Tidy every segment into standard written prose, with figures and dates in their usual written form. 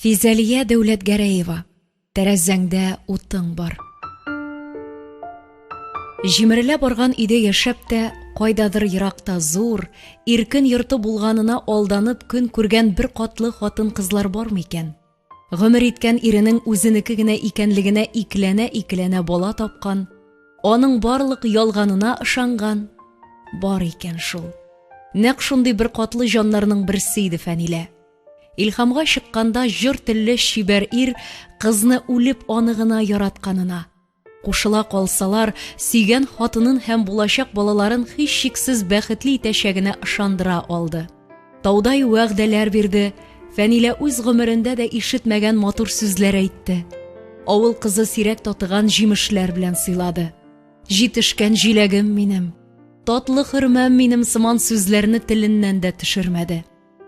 Физәлия Дәүләтгәрәева, Тәрәзәңдә утың бар. Җимерелә барган өйдә яшәп тә, кайдадыр еракта зур, иркен йорты булганына алданып көн күргән бер катлы хатын-кызлар бармы икән? Гомер иткән иренең үзенеке генә икәнлегенә икеләнә-икеләнә бала тапкан, аның барлык ялганына ышанган бар икән шул. Нәкъ шундый бер катлы җаннарның берсе иде Фәнилә. Илһамга чыкканда җор телле чибәр ир кызны үлеп аны гына яратканына, кушыла калсалар, сөйгән хатынын һәм булачак балаларын һичшиксез бәхетле итәчәгенә ышандыра алды. Таудай вәгъдәләр бирде, Фәнилә үз гомерендә дә ишетмәгән матур сүзләр әйтте. Авыл кызы сирәк татыган җимешләр белән сыйлады. Җитешкән җиләгем минем, татлы хөрмәм минем сыман сүзләрне теленнән дә төшермәде.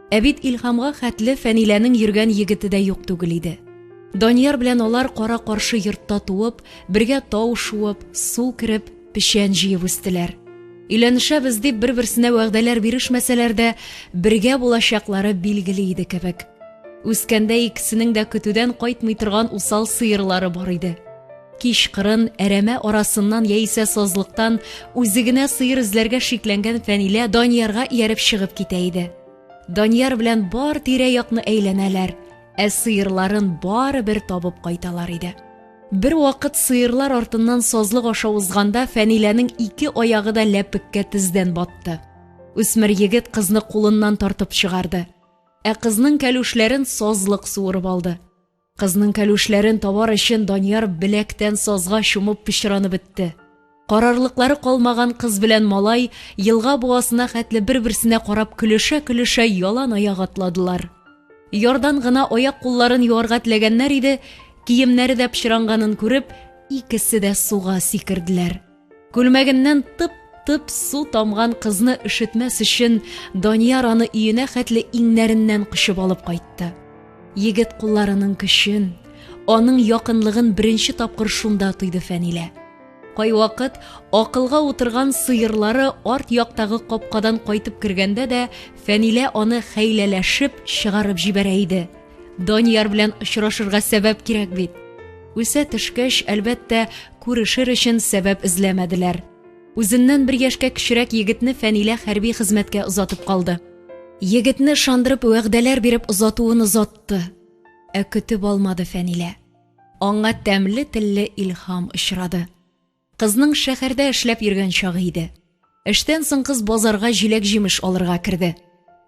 Ә бит Илһамга хәтле Фәниләнең йөргән егете дә юк түгел иде. Данияр белән алар кара-каршы йортта туып, бергә тау шуып, су кереп, печән җыеп үстеләр. Өйләнешәбез дип бер-берсенә вәгъдәләр бирешмәсәләр дә, бергә булачаклары билгеле иде кебек. Үскәндә икесенең дә көтүдән кайтмый торган усал сыерлары бар иде. Кичкырын әрәмә арасыннан яисә сазлыктан үзе генә сыер эзләргә шикләнгән Фәнилә Даниярга ияреп чыгып китә иде. Данияр белән бар тирә-якны әйләнәләр, ә сыерларын барыбер табып кайталар иде. Бер вакыт сыерлар артыннан сазлык аша узганда Фәниләнең ике аягы да ләпеккә тездән батты. Үсмер егет кызны кулыннан тартып чыгарды. Ә кызның кәлүшләрен сазлык суырып алды. Кызның кәлүшләрен табар өчен Данияр беләктән сазга чумып пычранып бетте. Карарлыклары калмаган кыз белән малай елга буасына хәтле бер-берсенә карап көлешә-көлешә ялан аяк атладылар. Ярдан гына аяк-кулларын юарга теләгәннәр иде, киемнәре дә пычранганын күреп, икесе дә суга сикерделәр. Күлмәгеннән тып-тып су тамган кызны өшетмәс өчен Данияр аны өенә хәтле иңнәреннән кочып алып кайтты. Егет кулларының көчен, аның якынлыгын беренче тапкыр шунда тойды Фәнилә. Кайвакыт акылга утырган сыерлары арт яктагы капкадан кайтып кергәндә дә Фәнилә аны хәйләләшеп чыгарып җибәрә иде. Данияр белән очрашырга сәбәп кирәк бит. Үсә төшкәч, әлбәттә, күрешер өчен сәбәп эзләмәделәр. Үзеннән бер яшькә кечерәк егетне Фәнилә хәрби хезмәткә озатып калды. Егетне ышандырып вәгъдәләр биреп озатуын озатты. Ә көтеп алмады Фәнилә. Аңа тәмле телле Илһам очрады. Кызның шәһәрдә эшләп йөргән чагы иде. Эштән соң кыз базарга җиләк-җимеш алырга керде.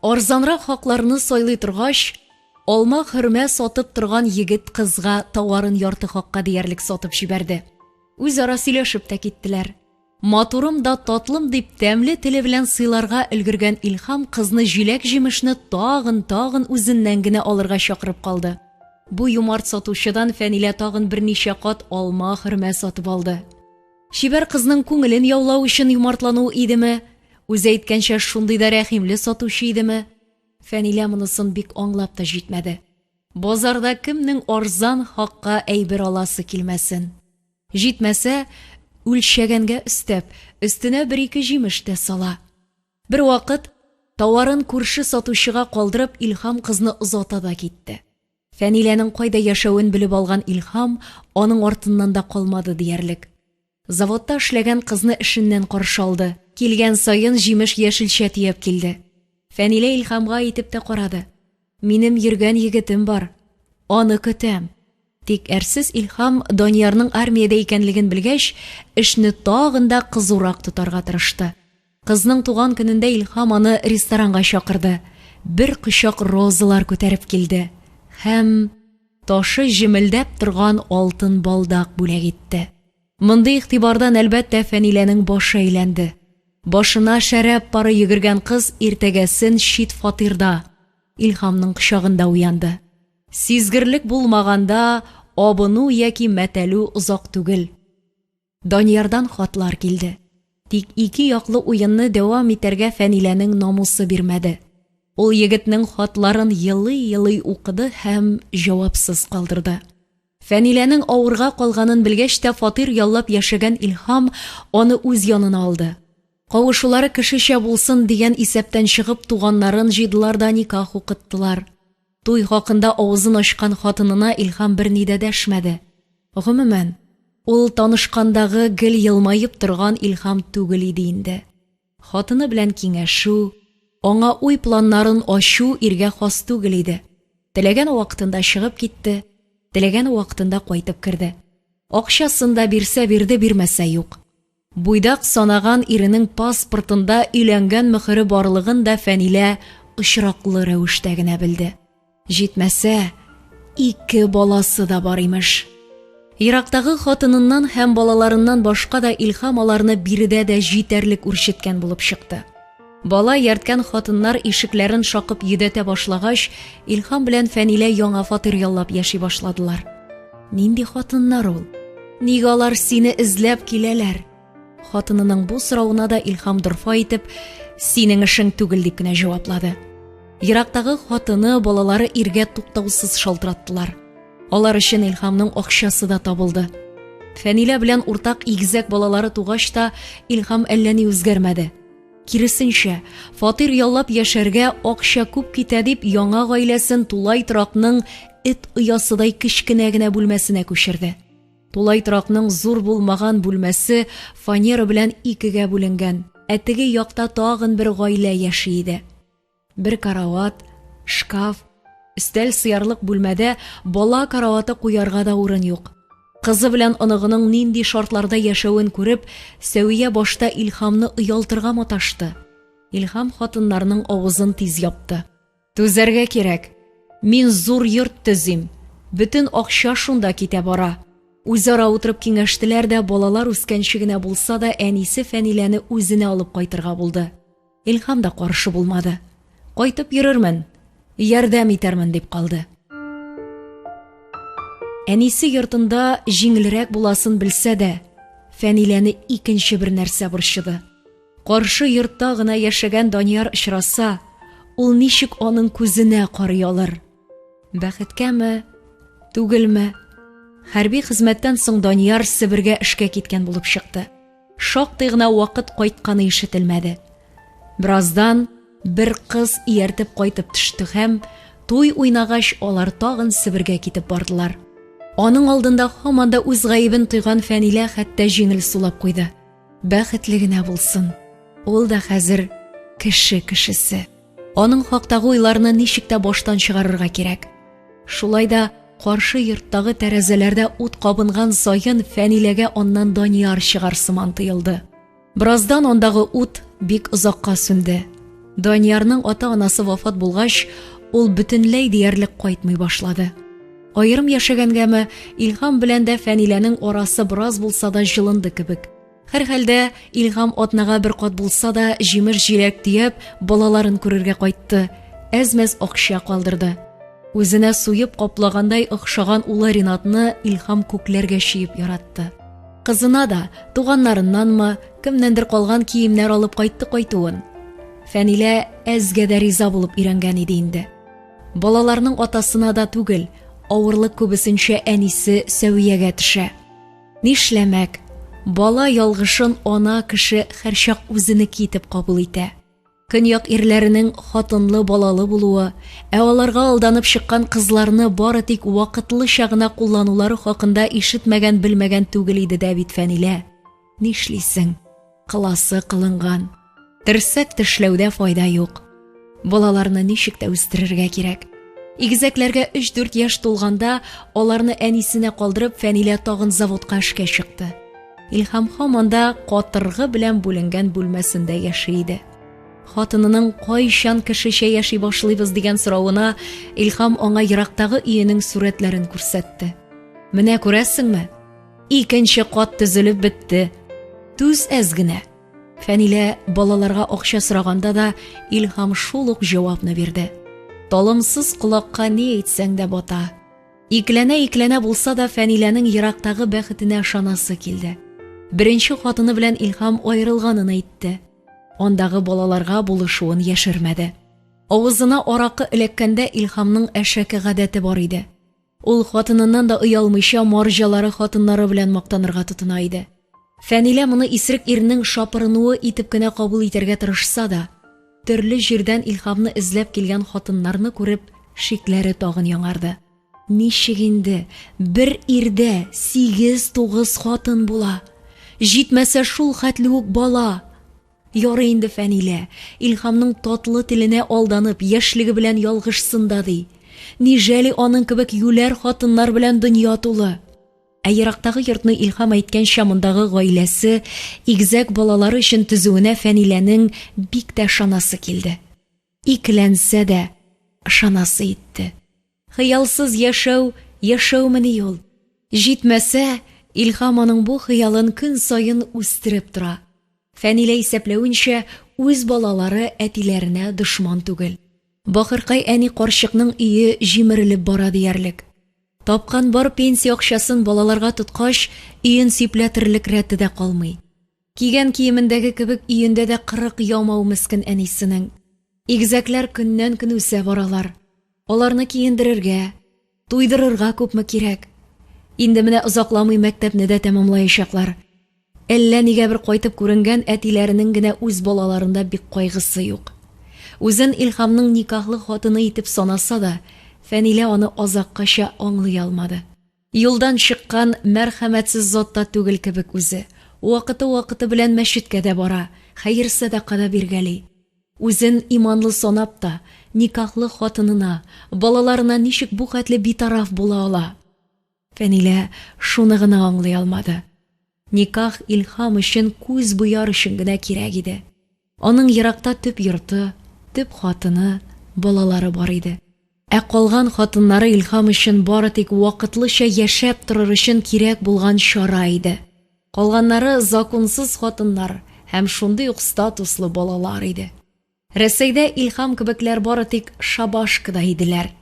Арзанрак хакларны сайлый торгач, алма-хөрмә сатып торган егет кызга товарын ярты хакка диярлек сатып җибәрде. Үзара сөйләшеп тә киттеләр. Матурым да татлым дип тәмле теле белән сыйларга өлгергән Илһам кызны җиләк-җимешне тагын-тагын үзеннән генә алырга чакырып калды. Бу юмарт сатучыдан Фәнилә тагын берничә кат алма, хөрмә сатып алды. Чибәр кызның күңелен яулау өчен юмартлануы идеме, үзе әйткәнчә шундый да рәхимле сатучы идеме? Фәнилә монысын бик аңлап та җитмәде. Базарда кемнең арзан хакка әйбер аласы килмәсен? Җитмәсә, үлчәгәнгә өстәп, өстенә бер-ике җимеш тә сала. Бервакыт, товарын күрше сатучыга калдырып, Илһам кызны озата да китте. Фәниләнең кайда яшәвен белеп алган Илһам аның артыннан да калмады диярлек. Заводта эшләгән кызны эшеннән каршы алды. Килгән саен җимеш-яшелчә төяп килде. Фәнилә Илһамга әйтеп тә карады. Минем йөргән егетем бар. Аны көтәм. Тик әрсез Илһам Даниярның армиядә икәнлеген белгәч, эшне тагын да кызурак тотарга тырышты. Кызның туган көнендә Илһам аны ресторанга чакырды, бер кочак розалар күтәреп килде һәм ташы җемелдәп торган алтын балдак бүләк итте. Мондый игътибардан, әлбәттә, Фәниләнең башы әйләнде. Башына шәраб пары йөгергән кыз иртәгәсен чит фатирда, Илһамның кочагында уянды. Сизгерлек булмаганда, абыну яки мәтәлү озак түгел. Даниярдан хатлар килде. Тик ике яклы уенны дәвам итәргә Фәниләнең намусы бирмәде. Ул егетнең хатларын елый-елый укыды һәм җавапсыз калдырды. Фәниләнең авырга калганын белгәч тә фатир яллап яшәгән Илһам аны үз янына алды. Кавышулары кешечә булсын дигән исәптән чыгып туганнарын җыйдылар да никах укыттылар. Туй хакында авызын ачкан хатынына Илһам берни дә дәшмәде. Гомумән, ул танышкандагы гел елмаеп торган Илһам түгел иде инде. Хатыны белән киңәшү, аңа уй-планнарын ачу иргә хас түгел иде. Теләгән вакытында чыгып китте, теләгән вакытында кайтып керде. Акчасын да бирсә бирде, бирмәсә юк. Буйдак санаган иренең паспортында өйләнгән мөхере барлыгын да Фәнилә очраклы рәвештә генә белде. Җитмәсә, ике баласы да бар имеш. Ерактагы хатыныннан һәм балаларыннан башка да Илһам аларны биредә дә җитәрлек үрчеткән булып чыкты. Бала иярткән хатыннар ишекләрен шакып йөдәтә башлагач, Илһам белән Фәнилә яңа фатир яллап яши башладылар. Нинди хатыннар ул? Нигә алар сине эзләп киләләр? Хатынының бу соравына да Илһам дорфа итеп, синең эшең түгел дип кенә җаваплады. Ерактагы хатыны, балалары иргә туктаусыз шалтыраттылар. Алар өчен Илһамның акчасы да табылды. Фәнилә белән уртак игезәк балалары тугач та Илһам әллә ни үзгәрмәде. Киресенчә, фатир яллап яшәргә акча күп китә дип, яңа гаиләсен тулай торакның эт оясыдай кечкенә генә бүлмәсенә күчерде. Тулай торакның зур булмаган бүлмәсе фанера белән икегә бүленгән, ә теге якта тагын бер гаилә яши иде. Бер карават, шкаф, өстәл сыярлык бүлмәдә бала караваты куярга да урын юк. Кызы белән оныгының нинди шартларда яшәвен күреп, Сәвия башта Илһамны оялтырга маташты. Илһам хатыннарның авызын тиз япты. Түзәргә кирәк. Мин зур йорт төзим. Бөтен акча шунда китә бара. Үзара утырып киңәштеләр дә, балалар үскәнче генә булса да, әнисе Фәниләне үзенә алып кайтырга булды. Илһам да каршы булмады. Кайтып йөрермен, ярдәм итәрмен дип калды. Әнисе йортында җиңелрәк буласын белсә дә, Фәниләне икенче бер нәрсә борчыды. Каршы йортта гына яшәгән Данияр очраса, ул ничек аның күзенә карый алыр? Бәхеткәме, түгелме? Хәрби хезмәттән соң Данияр Себергә эшкә киткән булып чыкты. Шактый гына вакыт кайтканы ишетелмәде. Бераздан бер кыз ияртеп кайтып төште һәм туй уйнагач алар тагын Себергә китеп бардылар. Аның алдында һаман да үз гаебен тойган Фәнилә хәтта җиңел сулап куйды. Бәхетле генә булсын. Ул да хәзер кеше кешесе. Аның хактагы уйларны ничек тә баштан чыгарырга кирәк. Шулай да каршы йорттагы тәрәзәләрдә ут кабынган саен Фәниләгә аннан Данияр чыгар сыман тоелды. Бераздан андагы ут бик озакка сүнде. Даниярның ата-анасы вафат булгач, ул бөтенләй диярлек кайтмый башлады. Аерым яшәгәнгәме, Илһам белән дә Фәниләнең арасы бераз булса да җылынды кебек. Һәрхәлдә, Илһам атнага бер кат булса да җимеш-җиләк төяп, балаларын күрергә кайтты, әз-мәз акча калдырды. Үзенә суеп каплагандай охшаган улы Ринатны Илһам күкләргә чөеп яратты. Кызына да, туганнарыннанмы, кемнәндер калган киемнәр алып кайтты кайтуын. Фәнилә әзгә дә риза булып өйрәнгән иде инде. Балаларның атасына да түгел, авырлык күбесенчә әнисе Сәвиягә төшә. Нишләмәк, бала ялгышын ана кеше һәрчак үзенеке итеп кабул итә. Көньяк ирләренең хатынлы-балалы булуы, ә аларга алданып чыккан кызларны бары тик вакытлыча гына кулланулары хакында ишетмәгән-белмәгән түгел иде дә бит Фәнилә. Нишлисең, кыласы кылынган. Терсәк тешләүдә файда юк. Балаларны ничек тә үстерергә кирәк. Игезәкләргә 3-4 яшь тулганда, аларны әнисенә калдырып, Фәнилә тагын заводка эшкә чыкты. Илһам һаман да катыргы белән бүленгән бүлмәсендә яши иде. Хатынының кайчан кешечә яши башлыйбыз дигән соравына Илһам аңа ерактагы өенең сурәтләрен күрсәтте. Менә күрәсеңме? Икенче кат төзелеп бетте. Түз әз генә. Фәнилә балаларга акча сораганда да Илһам шул ук җавапны бирде. Талымсыз колакка ни әйтсәң дә бата. Икеләнә-икеләнә булса да Фәниләнең ерактагы бәхетенә ышанасы килде. Беренче хатыны белән Илһам аерылганын әйтте. Андагы балаларга булышуын яшермәде. Авызына аракы эләккәндә Илһамның әшәке гадәте бар иде. Ул хатыныннан да оялмыйча марҗалары хатыннары белән мактанырга тотына иде. Фәнилә моны исерек ирнең шапырынуы итеп кенә кабул итәргә тырышса да, төрле җирдән Илһамны эзләп килгән хатыннарны күреп Шикләре тагын яңарды. Ничек инде бер ирдә сигез-тугыз хатын була? Җитмәсә шул хәтле үк бала. Ярый инде Фәнилә, Илһамның татлы теленә алданып, яшьлеге белән ялгышсын да ди. Нижәли аның кебек юләр хатыннар белән дөнья тулы? Ә ерактагы йортны Илһам әйткәнчә мондагы гаиләсе, игезәк балалары өчен төзүенә Фәниләнең бик тә ышанасы килде. Икеләнсә дә, ышанасы итте. Хыялсыз яшәү яшәүмени ул? Җитмәсә, Илһам аның бу хыялын көн саен үстереп тора. Фәнилә исәпләвенчә, үз балалары әтиләренә дошман түгел. Бахыркай әни карчыкның өе җимерелеп бара диярлек. Тапкан бар пенсия акчасын балаларга тоткач, өен сипләтерлек рәте дә калмый. Кигән киемендәге кебек өендә дә 40 ямау мескен әнисенең. Игезәкләр көннән-көн үсә баралар. Аларны киендерергә, туйдырырга күпме кирәк. Инде менә озакламый мәктәпне дә тәмамлаячаклар. Әллә нигә бер кайтып күренгән әтиләренең генә үз балаларында бик кайгысы юк. Үзен Илһамның никахлы хатыны итеп санаса да, Фәнилә аны азаккача аңлый алмады. Юлдан чыккан мәрхәмәтсез зат та түгел кебек үзе. Вакыты-вакыты белән мәчеткә дә бара, хәер-сәдака да биргәли. Үзен иманлы санап та, никахлы хатынына, балаларына ничек бу хәтле битараф була ала? Фәнилә шуны гына аңлый алмады. Никах Илһам өчен күз буяр өчен генә кирәк иде. Аның еракта төп йорты, төп хатыны, балалары бар иде. Ә калган хатыннары Илһам өчен бары тик вакытлыча яшәп торыр өчен кирәк булган чара иде. Калганнары законсыз хатыннар һәм шундый ук статуслы балалар иде. Рәсәйдә Илһам кебекләр бары тик шабашкада иделәр.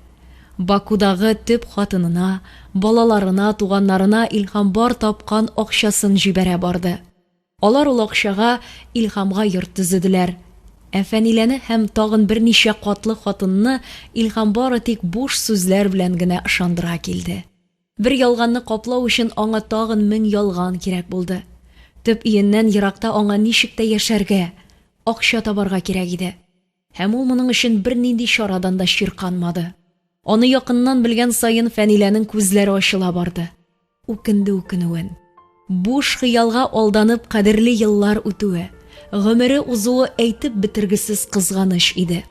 Бакудагы төп хатынына, балаларына, туганнарына Илһам бар тапкан акчасын җибәрә барды. Алар ул акчага Илһамга йорт төзеделәр. Ә Фәниләне һәм тагын берничә катлы хатынны Илһам бары тик буш сүзләр белән генә ышандыра килде. Бер ялганны каплау өчен аңа тагын 1000 ялган кирәк булды. Төп өеннән еракта аңа ничек тә яшәргә, акча табарга кирәк иде. Һәм ул моның өчен бернинди чарадан да чирканмады. Аны якыннан белгән саен Фәниләнең күзләре ачыла барды. Үкенде үкенүен. Буш хыялга алданып кадерле еллар үтүе, гомере узуы әйтеп бетергесез кызганыч иде.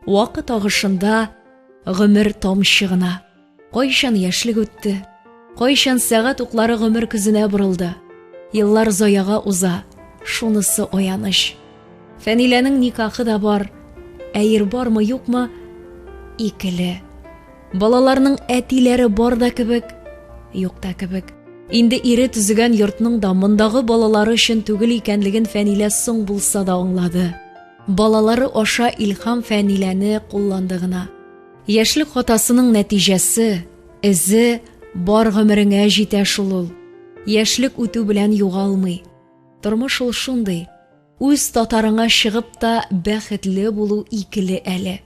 Вакыт агышында гомер тамчы гына. Кайчан яшьлек үтте, кайчан сәгать уклары гомер көзенә борылды. Еллар заяга уза, шунысы аяныч. Фәниләнең никахы да бар, ә ир бармы-юкмы, икеле. Балаларның әтиләре бар да кебек, юк та кебек. Инде ире төзегән йортның да мондагы балалары өчен түгел икәнлеген Фәнилә соң булса да аңлады. Балалары аша Илһам Фәниләне кулланды гына. Яшьлек хатасының нәтиҗәсе, эзе бар гомереңә җитә шул ул. Яшьлек үтү белән югалмый. Тормыш ул шундый. Үз татарыңа чыгып та бәхетле булу икеле әле.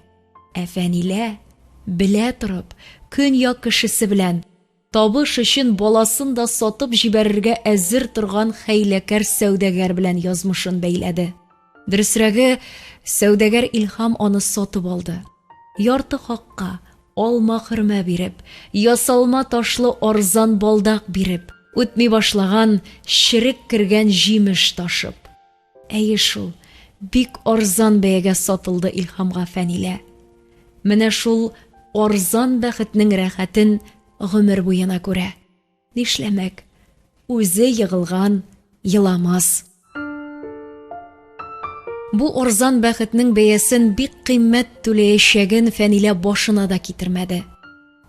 Ә Фәнилә, белә торып, көньяк кешесе белән, Табыш өчен баласын да сатып җибәрергә әзер торган хәйләкәр сәүдәгәр белән язмышын бәйләде. Дөресрәге, сәүдәгәр Илһам аны сатып алды. Ярты хакка, алма хөрмә биреп, ясалма ташлы арзан балдак биреп, үтми башлаган, черек кергән җимеш ташып. Әйе шул, бик арзан бәягә сатылды Илһамга Фәнилә. Менә шул арзан бәхетнең рәхәтен гомер буена күрә. Нишләмәк, үзе егылган, еламас. Бу арзан бәхетнең бәясен бик кыйммәт түләячәген Фәнилә башына да китермәде.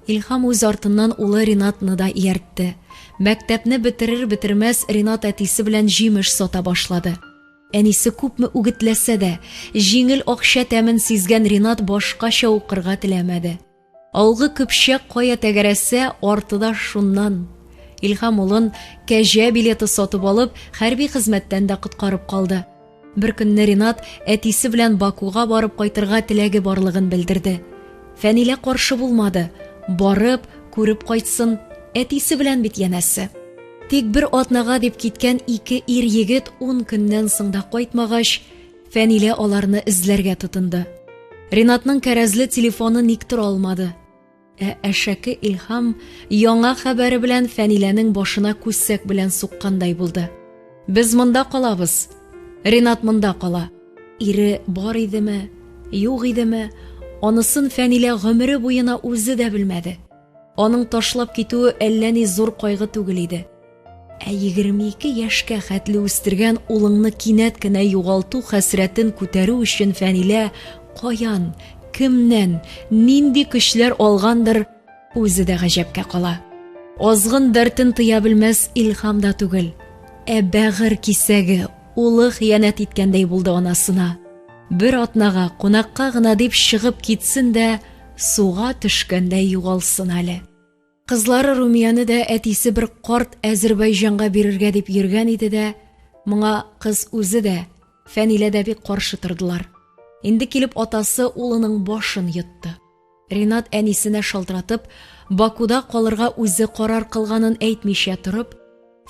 Илһам үз артыннан улы Ринатны да ияртте. Мәктәпне бетерер-бетермәс Ринат әтисе белән җимеш сата башлады. Әнисе күпме үгетләсә дә, җиңел акча тәмен сизгән Ринат башкача укырга теләмәде. Алгы көпчәк кая тәгәрәсә, арты да шуннан. Илһам улын кәҗә билеты сатып алып, хәрби хезмәттән дә коткарып калды. Бер көнне Ринат әтисе белән Бакуга барып кайтырга теләге барлыгын белдерде. Фәнилә каршы булмады. Барып, күреп кайтсын, әтисе белән бит янәсе. Тик бер атнага дип киткән ике ир егет ун көннән соң да кайтмагач, Фәнилә аларны эзләргә тотынды. Ринатның кәрәзле телефоны никтер алмады. Ә әшәке Илһам яңа хәбәре белән Фәниләнең башына күсәк белән суккандай булды. Без монда калабыз. Ринат монда кала. Ире бар идеме, юк идеме, анысын Фәнилә гомере буена үзе дә белмәде. Аның ташлап китүе әллә ни зур кайгы түгел иде. Ә 22 яшькә хәтле үстергән улыңны кинәт кенә югалту хәсрәтен күтәрү өчен Фәнилә каян, кемнән, нинди көчләр алгандыр, үзе дә гаҗәпкә кала. Азгын дәртен тыя белмәс Илһам да түгел, ә бәгырь кисәге, улы хыянәт иткәндәй булды анасына. Бер атнага кунакка гына дип чыгып китсен дә, суга төшкәндәй югалсын әле. Кызлары Румияне дә әтисе бер карт Әзербайҗанга бирергә дип йөргән иде дә, моңа кыз үзе дә, Фәнилә дә бик каршы тордылар. Инде килеп атасы улының башын йотты. Ринат әнисенә шалтыратып, Бакуда калырга үзе карар кылганын әйтмичә торып,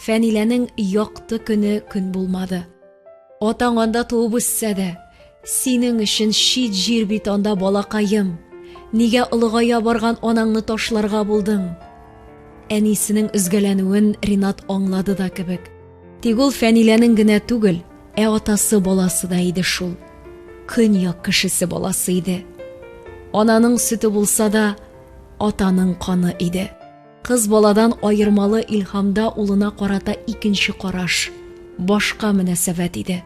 Фәниләнең якты көне көн булмады. Атаң анда туып үссә дә, синең өчен чит җир бит анда, балакаем. Нигә олыгая барган анаңны ташларга булдың? Әнисенең өзгәләнүен Ринат аңлады да кебек. Тик ул Фәниләнең генә түгел, ә атасы баласы да иде шул. Көньяк кешесе баласы иде. Ананың сөте булса да, атаның каны иде. Кыз баладан аермалы Илһамда улына карата икенче караш, башка мөнәсәбәт иде.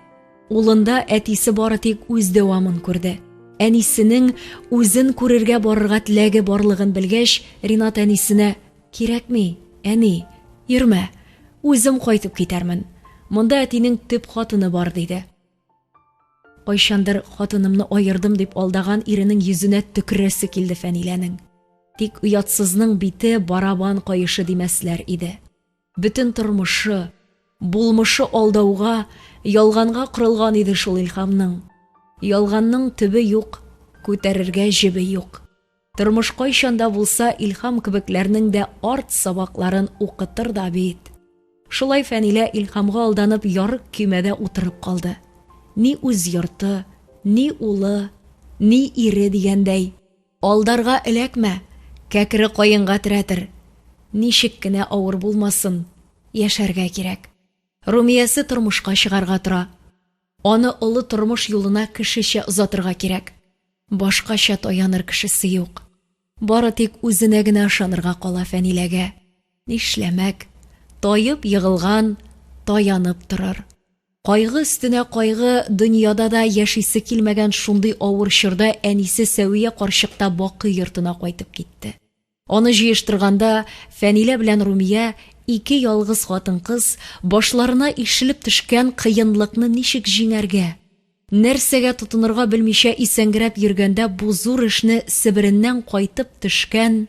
Улында әтисе бары тик үз дәвамын күрде. Әнисенең үзен күрергә барырга теләге барлыгын белгәч, Ринат әнисенә: "Кирәкми, әни, йөрмә, үзем кайтып китәрмен. Монда әтинең төп хатыны бар", диде. Кайчандыр хатынымны аердым дип алдаган иренең йөзенә төкерәсе килде Фәниләнең. Тик оятсызның бите барабан каешы димәсләр иде. Бөтен тормышы, булмышы алдауга, ялганга корылган иде шул Илһамның. Ялганның төбе юк, күтәрергә җебе юк. Тормыш кайчан да булса Илһам кебекләрнең дә арт сабакларын укытыр да бит. Шулай Фәнилә Илһамга алданып ярык көймәдә утырып калды. Ни үз йорты, ни улы, ни ире дигәндәй. Алдарга эләкмә, кәкре каенга терәтер. Ничек кенә авыр булмасын, яшәргә кирәк. Румиясе тормышка чыгарга тора. Аны олы тормыш юлына кешечә озатырга кирәк. Башкача таяныр кешесе юк. Бары тик үзенә генә ышанырга кала Фәниләгә. Нишләмәк, таеп егылган, таянып торыр. Кайгы өстенә кайгы, дөньяда да яшисе килмәгән шундый авыр чорда әнисе Сәвия карчык та бакый йортына кайтып китте. Аны җыештырганда Фәнилә белән Румия, ике ялгыз хатын-кыз, башларына ишелеп төшкән кыенлыкны ничек җиңәргә, нәрсәгә тотынырга белмичә исәңгерәп йөргәндә бу зур эшне Себереннән кайтып төшкән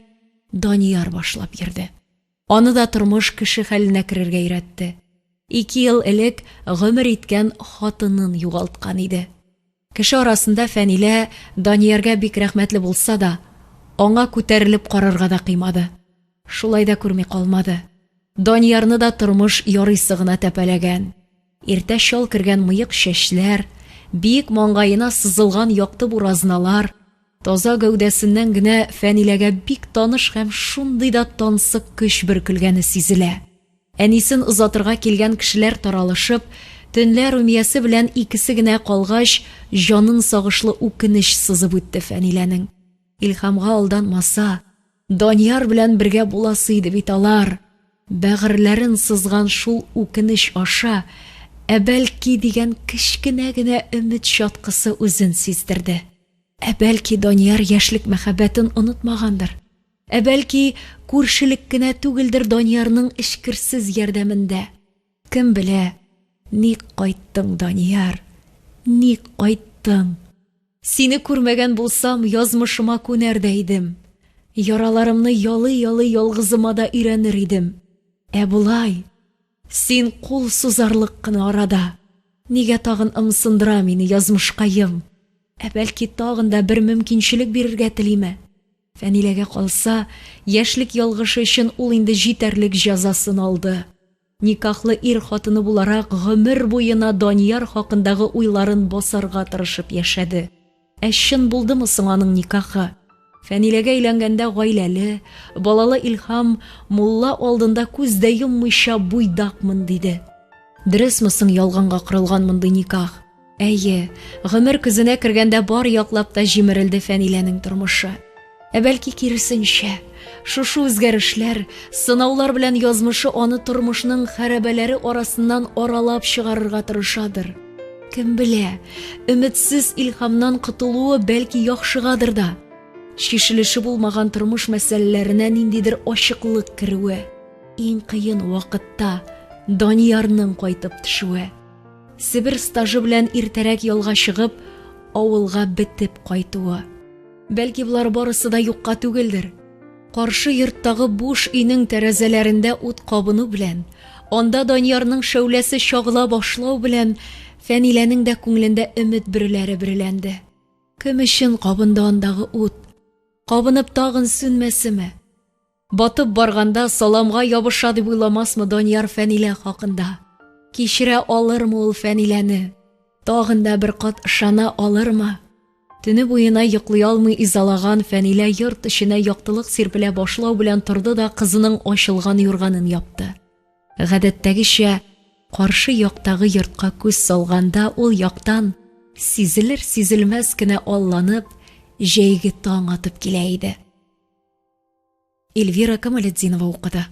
Данияр башлап йөрде. Аны да тормыш кеше хәленә керергә өйрәтте. Ике ел элек гомер иткән хатынын югалткан иде. Кеше арасында Фәнилә Данияргә бик рәхмәтле булса да, аңа күтәрелеп карарга да кыймады. Шулай да күрми калмады. Даниярны да тормыш ярыйсы гына тәпәләгән. Иртә чал кергән мыек чәчләр, биек маңгаена сызылган якты буразналар, таза гәүдәсеннән генә Фәниләгә бик таныш һәм шундый да тансык көч бөркелгәне сизелә. Әнисен озатырга килгән кешеләр таралышып, төнлә Румиясе белән икесе генә калгач, җанын сагышлы үкенеч сызып үтте Фәниләнең. Илһамга алданмаса, Данияр белән бергә буласы иде бит алар. Бәгырьләрен сызган шул үкенеч аша, ә бәлки дигән кечкенә генә өмет чаткысы үзен сиздерде. Ә бәлки Данияр яшьлек мәхәббәтен онытмагандыр? Ә бәлки, күршелек кенә түгелдер Даниярның эчкерсез ярдәмендә. Кем белә, ник кайттың, Данияр, ник кайттың? Сине күрмәгән булсам, язмышыма күнәр дә идем. Яраларымны ялый-ялый ялгызыма да өйрәнер идем. Ә болай, син кул сузарлык кына арада. Нигә тагын ымсындыра мине язмышкаем? Ә бәлки тагын да бер мөмкинчелек бирергә телиме? Фәниләгә калса, яшьлек ялгышы өчен ул инде җитәрлек җәзасын алды. Никахлы ир хатыны буларак гомер буена Данияр хакындагы уйларын басарга тырышып яшәде. Ә чын булдымы соң аның никахы? Фәниләгә өйләнгәндә гаиләле, балалы Илһам мулла алдында күз дә йоммыйча буйдакмын диде. Дөресме соң ялганга корылган мондый никах? Әйе, гомер көзенә кергәндә бар яклап та җимерелде Фәниләнең тормышы. Ә бәлки киресенчә, шушы үзгәрешләр, сынаулар белән язмышы аны тормышның хәрабәләре арасыннан аралап чыгарырга тырышадыр. Кем белә, өметсез илһамнан котылуы бәлки яхшыгадыр да. Чишелеше булмаган тормыш мәсьәләләренә ниндидер ачыклык керүе, иң кыен вакытта Даниярның кайтып төшүе. Себер стажы белән иртәрәк ялга чыгып, авылга бетеп кайтуы. Бәлки болар барысы да юкка түгелдер. Каршы йорттагы буш өйнең тәрәзәләрендә ут кабыну белән, анда Даниярның шәүләсе чагыла башлау белән Фәниләнең дә күңелендә өмет бөреләре бөреләнде. Кем өчен кабынды андагы ут? Кабынып тагын сүнмәсеме? Батып барганда саламга ябыша дип уйламасмы Данияр Фәнилә хакында? Кичерә алырмы ул Фәниләне? Тагын да бер кат ышана алырмы? Төне буена йоклый алмый изалаган Фәнилә йорт эченә яктылык сирпелә башлау белән торды да кызының ачылган юрганын япты. Гадәттәгечә, каршы яктагы йортка күз салганда ул яктан сизелер-сизелмәс кенә алланып, җәйге таң атып килә иде. Эльвира Камалетдинова укыды.